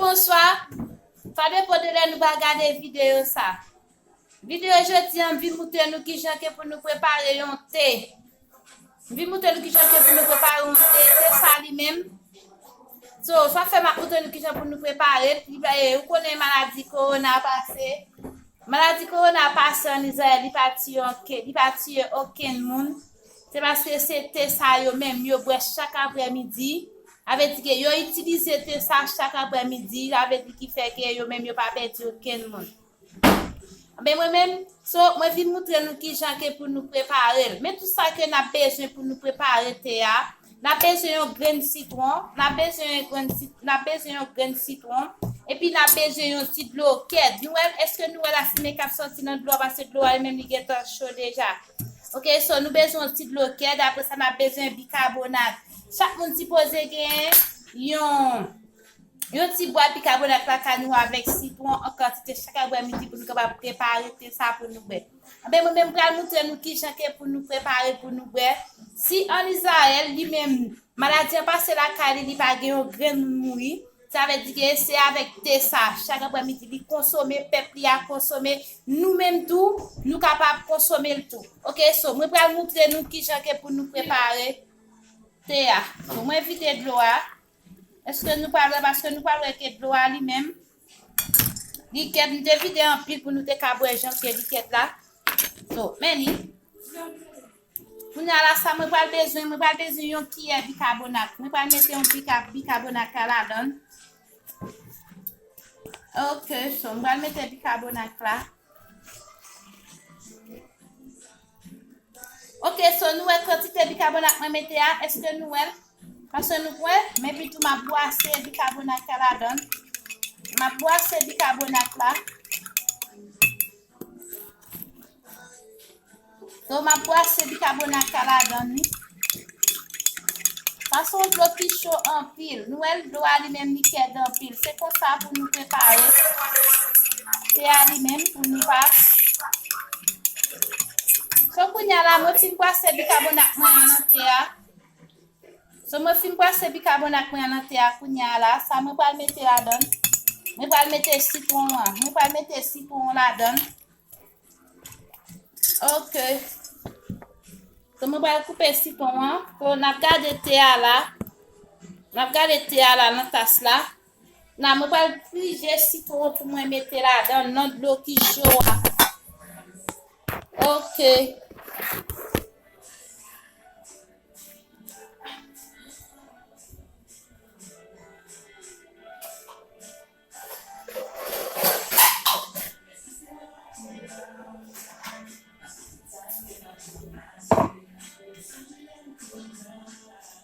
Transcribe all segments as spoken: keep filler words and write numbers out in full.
Bonswa. Sa depann de lè nou va gade videyo sa. Videyo jodi an, m vin moutre nou kijan ke pou nou prepare yon te. M vin moutre nou kijan ke pou nou prepare yon te. Te sa li menm. So, sa fè m ap moutre nou kijan pou nou prepare l. Li ba, ou konnen maladi kowona pase. Maladi kowona pase an Izrayèl, li pa tiye okenn, li pa tiye okenn moun. Se paske se te sa yo menm, yo bwè chak aprèmidi. Sa vle di ke yo itilize te sa chak aprèmidi. Sa vle di ki fè ke yo menm yo pa pèdi okenn moun. Anben mwen menm, so, mwen vin moutre nou kijan ke pou nou prepare l. Men tout sa ke n ap bezwen pou nou prepare te a, n ap bezwen yon grenn sitwon, n ap bezwen yon grenn sit-, n ap bezwen yon grenn sitwon, epi n ap bezwen yon ti dlo kèd. Nou wè l, èske nou wè lafimen k ap sòti nan dlo a, paske dlo a li menm li gentan cho deja. Ok, so nou bezwen yon ti dlo kèd, apre sa n ap bezwen bikabonat. Chak moun sipoze gen yon yon ti bwa bikabonat lakay nou avèk sitwon an kantite chak aprèmidi pou nou kapab prepare te sa pou nou bwè. Anben, mwen menm pral moutre nou kijan ke pou nou prepare pou nou bwè. Si an Izrayèl, li menm, maladi an pase lakay li, li pa gen yon grenn moun mouri, sa vle di ke se avèk te sa, chak aprèmidi, li konsome, pèp li a konsome, nou menm tou, nou kapab konsome l tou. Ok, so, mwen pral moutre nou kijan ke pou nou prepare te a. So, mwen vide dlo a. Èske nou pral wè? Paske nou pral wè ke dlo a li menm, li kèd, m te vide anpil pou nou te ka bwè jan ke li kèd la. So, men li. Kounye a la, sa mwen pral bezwen, mwen pral bezwen yon kiyè bikabonat. Mwen pral mete yon bika-, bikabonat la ladan l. Ok, so, mwen pral mete bikabonat la. Ok, so nou wè kantite bikabonat mwen mete a, èske nou wè l? Paske nou wè, men pi tou m ap bwase bikabonat la ladan l. M ap bwase bikabonat la. So, m ap bwase bikabonat la ladan li. Sa se yon dlo ki cho anpil. Nou wè l, dlo a li menm li kèd anpil. Se konsa pou nou prepare te a li menm pou nou pa. So, kounye a la, mwen fin bwase bikabonat mwen an nan te a. So, mwen fin bwase bikabonat mwen an nan te a kounye a la. Sa mwen pral mete ladan l. Mwen pral mete sitwon an. Mwen pral mete sitwon an ladan l. Ok. So, mwen pral koupe sitwon an. So, n ap gade te a la. N ap gade te a la nan tas la. La, mwen pral prije sitwon pou mwen mete ladan nan dlo ki cho a. Ok.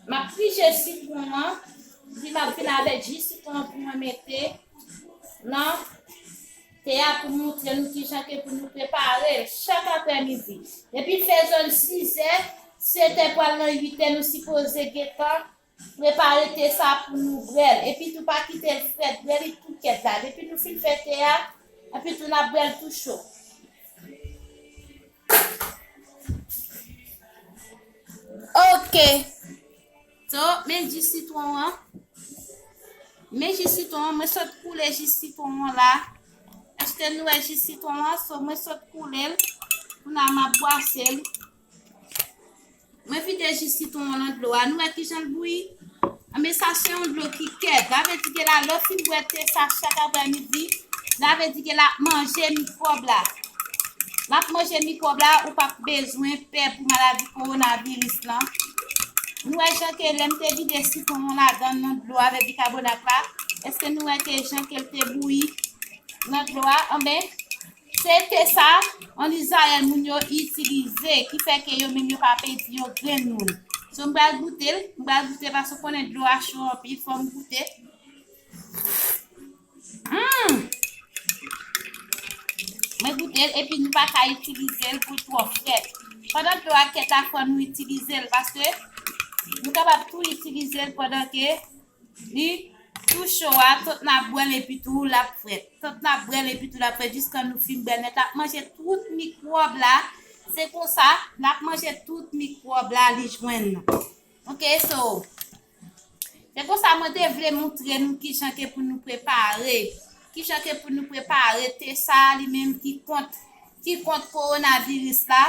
M ap prije sitwon an, epi m ap vin avèk ji sitwon an pou mwen mete nan te a pou moutre nou kijan ke pou nou prepare l chak aprèmidi. Depi l fè zòn sizè, setè pral nan uitè, nou sipoze gentan prepare te sa pou nou bwè l. Epi tou pa kite l frèt, bwè li tou kèt la. Depi nou fin fè te a, epi tou n ap bwè l tou cho. Ok. So, men ji sitwon an. Men ji sitwon an, mwen sot koule ji sitwon an la. Èske nou wè ji sitwon an? So, mwen sot koule l. Kounye a m ap bwase l. Mwen vide ji sitwon an nan dlo a. Nou wè kijan l bouyi? Anben, sa se yon dlo ki kèd. Sa vle di ke la, lè w fin bwè te sa chak aprèmidi, sa vle di ke l ap manje mikwòb la. L ap manje mikwòb la, ou p ap bezwen pè pou maladi kowonaviris lan. Nou wè jan ke lè m te vide sitwon an ladan nan dlo avèk bikabonat la, èske nou wè ke jan ke l te bouyi nan dlo a? Anben, se te sa, an Izrayèl moun yo itilize, ki fè ke yo menm yo pa pèdi yon grenn moun. So, m pral goute l, m pral goute paske w konnen dlo a cho anpil, fò m goute. Hmm! Mwen goute l, epi nou pa ka itilize l pou l twò frèt. Pandan dlo a kèt la, fò nou itilize l, paske nou kapab tou itilize l pandan ke li tou cho a, tant n ap bwè l epi tou l ap frèt. Tant n ap bwè l epi tou l ap frèt, jiskan nou fin bwè l nèt. L ap manje tout mikwòb la. Se konsa, l ap manje tout mikwòb la, li jwenn nou. Ok, so, Se konsa mwen te vle montre nou kijan ke pou nou prepare. Kijan ke pou nou prepare te sa li menm ki kont, ki kont kowonaviris la,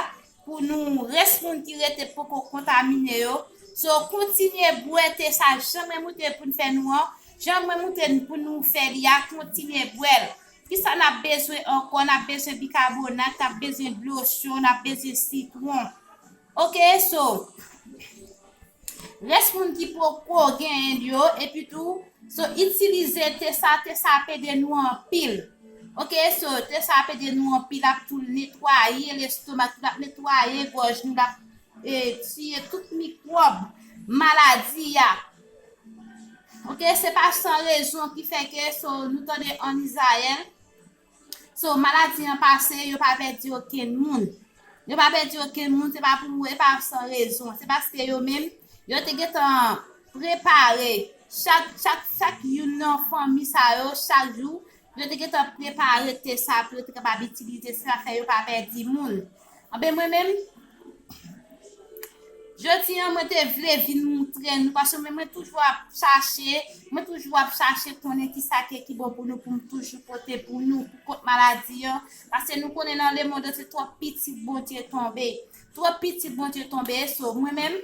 pou nou rès moun ki rete poko kontamine yo. So, kontinye bwè te sa jan mwen montre pou n fè nou an, jan mwen montre n pou nou fè li a, kontinye bwè l. Kisa n ap bezwen ankò? N ap bezwen bikabonat, n ap bezwen losyon, n ap bezwen sitwon. Ok, so, rès moun ki poko genyen l yo, epi tou, so, itilize te sa, te sa ap ede nou anpil. Ok, so, te sa ap ede nou anpil, ap tou netwaye lestomak, l ap netwaye gòj nou, l ap, e, tiye tout mikwòb maladi a. Ok, se pa san rezon ki fè ke, so, nou tande an Izrayèl, so, maladi an pase, yo pa pèdi okenn moun. Yo pa pèdi okenn moun, se pa pou, e pa san rezon. Se paske yo menm, yo te gentan prepare chak, chak, chak youn nan fanmi sa yo, chak jou, yo te gentan prepare te sa pou yo te kapab itilize, sa fè yo pa pèdi moun. Anben, mwen menm, jodi an, mwen te vle vin montre nou, paske mwen, mwen toujou ap chache, mwen toujou ap chache konnen kisa ke ki bon pou nou, pou m toujou pote pou nou, pou kont maladi an. Paske nou konnen nan lemonn antye twòp pitit Bondye tonbe. Twòp pitit Bondye tonbe. So, mwen menm,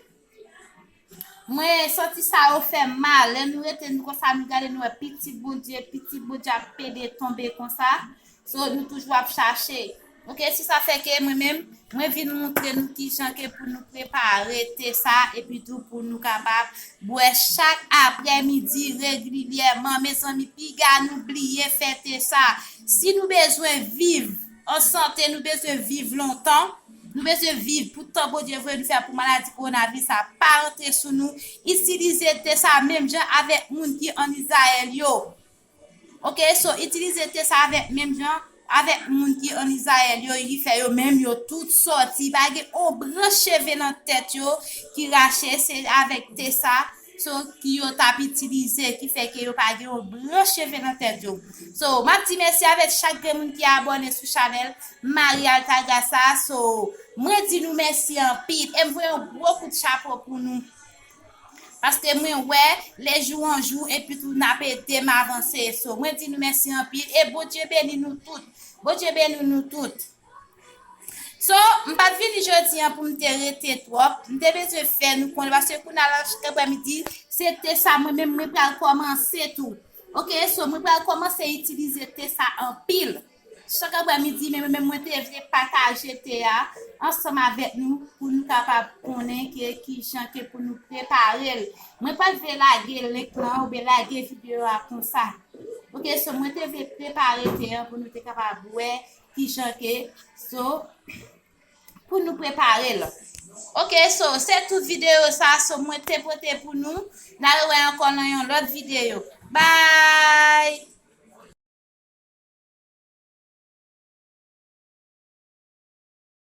mwen santi sa yo fè m mal. Lè nou rete nou konsa, nou gade, nou wè pitit Bondye, pitit Bondye ap pede tonbe konsa. So, nou toujou ap chache. Ok, se sa fè ke mwen menm, mwen vin montre nou kijan ke pou nou prepare te sa, epi tou pou nou kapab bwè chak aprèmidi regilyèman. Mezanmi, piga nou bliye fè te sa. Si nou bezwen viv an sante, nou bezwen viv lontan, nou bezwen viv pou tan Bondye voye nou fè pou maladi kowonaviris la pa rantre sou nou, itilize te sa menm jan avèk moun ki an Izrayèl yo. Ok, so, itilize te sa avèk menm jan avèk moun ki an Izrayèl yo, ki fè yo menm yo tout sòti. Pa gen on branch cheve nan tèt yo ki rache, se avèk te sa, so, ki yo t ap itilize, ki fè ke yo pa gen on branch cheve nan tèt yo. So, m ap di mèsi avèk chak grenn moun ki abòne sou chanèl Marie Altagrace sa. So, mwen di nou mèsi anpil. E m voye yon gwo kout chapo pou nou. Paske mwen wè, lè jou an jou, epi tou n ap ede m avanse. So, mwen di nou mèsi anpil, e Bondye beni nou tout. Bondye beni nou tout. So, m pa t vini jodi an pou m te rete twòp. M te bezwen fè nou konnen, paske kounye a la, chak aprèmidi, se te sa mwen menm, mwen pral kòmanse tou. Ok, so, mwen pral kòmanse itilize te sa anpil. Chak aprèmidi, men, men mwen te vle pataje te a ansanm avèk nou pou nou kapab konnen ke kijan ke pou nou prepare l. Mwen pa t vle lage link lan oubyen lage videyo a konsa. Ok, so mwen te vle prepare te a pou nou te kapab wè kijan ke, so, pou nou prepare l. Ok, so, se tout videyo sa, so, mwen te pote pou nou. N a rewè ankò nan yon lòt videyo. Bye!